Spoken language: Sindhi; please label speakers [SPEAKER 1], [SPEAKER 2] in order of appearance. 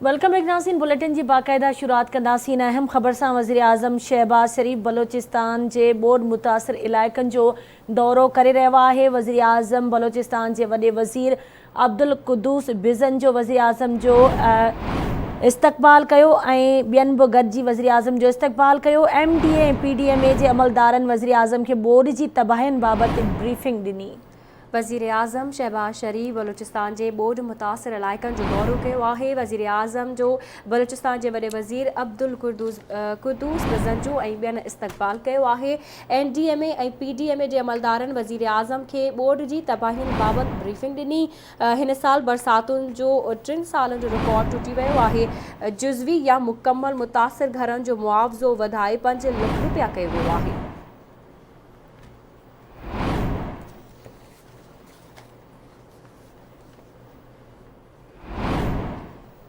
[SPEAKER 1] Welcome back ناظرين بليٽن جي باقاعده شروعات ڪنداسين اهم خبر سان وزيراعظم شهباز شريف بلوچستان جي ٻوڏ متاثر علائقن جو دورو ڪري رهيو آهي وزيراعظم بلوچستان جي وڏي وزير عبدالقدوس بزنجو وزيراعظم جو استقبال ڪيو ۽ ٻين به گڏجي وزيراعظم جو استقبال ڪيو M D A ۽ P D M A جي عملدارن وزيراعظم کي ٻوڏ جي تباهين بابت بريفنگ ڏني.
[SPEAKER 2] وزيراعظم شهباز شريف بلوچستان جي ٻوڏ متاثر علائقن جو دورو ڪيو آهي. وزيراعظم جو بلوچستان جي وڏي وزير عبدالقدوس بزنجو ۽ ٻين استقبال ڪيو آهي. N D M A ۽ P D M A جي عملدارن وزيراعظم کي ٻوڏ جي تباهين بابت بريفنگ ڏني. هن سال برساتن جو ٽن سالن جو رڪارڊ ٽٽي ويو آهي. جزوي يا مڪمل متاثر گهرن جو معاوضو وڌائي پنج لک رپيا ڪيو ويو آهي.